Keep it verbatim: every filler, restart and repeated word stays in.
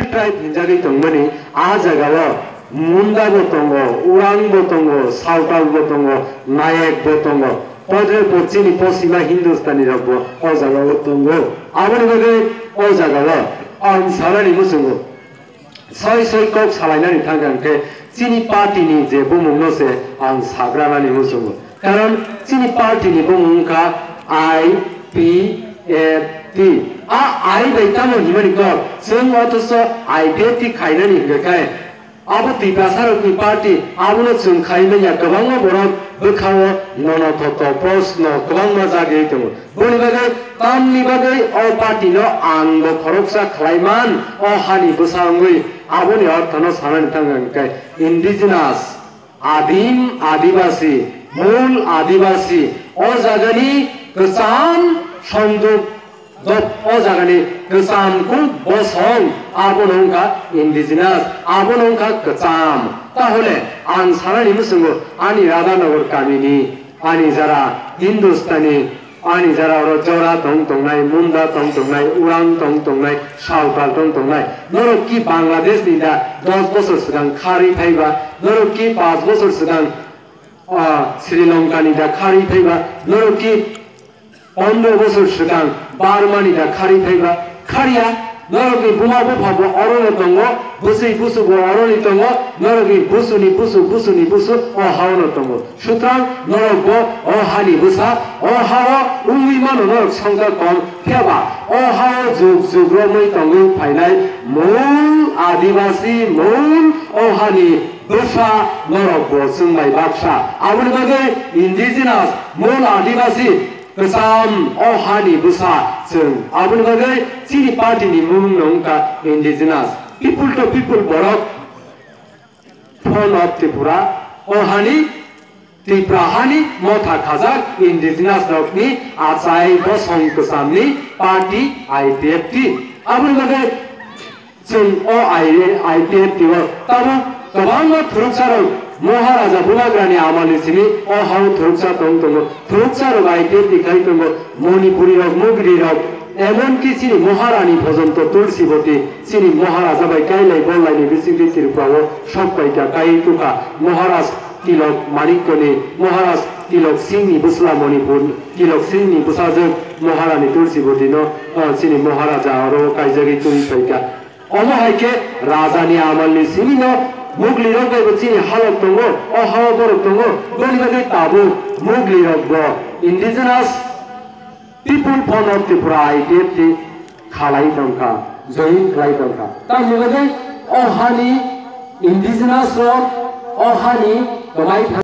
tribe hinjagwi tongmani, a jagao Munda bo tongo, Urang bo tongo, Sawtal bo tongo, Nayek bo tongo. Podre pod chini posima Hindustani rok bo o jagao tongo. Aboni bagwi o jagao ang sanani muchungo. Soi soi kok salainani thangkha hwnkhe chini party ni je bumung no se ang sagranani muchungo. Karon chini party ni bumung wngkha I P F T. A I bai tamo himani kok? Chwng othocho I P F T khainani hwnkhe khe abo Tiprasa rokni party, abono chwng khai manya kwbangma borok bwkhao nono thotho post no kwbangma jagwi tongo. Boni bagwi, tamni bagwi o party no ang bo khoroksa khlai man, o hani bwsa wngwi aboni ortho no sanani thang ang khe indigenous, adim adibasi, mul adibasi, o jagani kwcham songduk dop, o jagani kwcham kuk bosong abono wngkha indigenous, abono wngkha kwcham. Tahole ang sanani muchungo ani Radhanagar kamini ani jara Hindustani, ani jara oro Jora tong tongnai, Munda tong tongnai, Urang tong tongnai, Sawtal tong tongnai. Norok ki Bangladesh ni da dos bosor swkang kharwi phaiba? Norok ki panch bosor swkang, ah, Sri Lanka ni da kharwi phaiba? Norok ki pondro bosor swkang Burma ni da kharwi phaiba? Kharya. Norokni buma bupha bo orono tongo, bwswi busu bo oroni tongo, norokni busuni busu, busuni busu o haono tongo. Sutrang norok bo o hani bwsa, o hao wngwi mano norok songcha kom, phiya ba o hao jug jug romwi tongwi phainai mul adibasi, mul o hani bwsa norok bo chwng bai baksa. Aboni bagwi indigenous, mul adibasi, kwcham o hani bwsa chwng. Aboni bagwi chini party ni bumung no wngkha indigenous, people to people borok, Fund of Tripura, o hani Tripura hani motha khajak indigenous rokni achai bosong kwchamni party I P F T. Aboni bagwi chwng o I P F T o tabuk kwbangma phwrwksa rok Maharaja Bubagrani amalni simi o hao phwrwksa tong tongo. Phwrwksa rok I P F T khai tongo, Manipuri rok, Mugri rok, emonki chini Maharani Bhojonto Tulsiboti, chini Maharaja bai kailai bonlaini bisingtwi Tripura o sok paikha, kai tukha. Maharaj Tilok Manikyani, Maharaj Tilok Singhni bwsla Manipur, Tilok Singhni bwsajwk Maharani Tulsiboti no, ah, chini Maharaja oro kaijagwi twi paikha. Omo hai khe rajani amalni simi no Mugli rok bai bo chini halok tongo, o hao borok tongo, boni bagwi tabuk Mugli rok bo indigenous People Fund of Tripura I P F T khalai tongkha, join khlai tongkha. Tamni bagwi o hani indigenous rok, o hani kwmai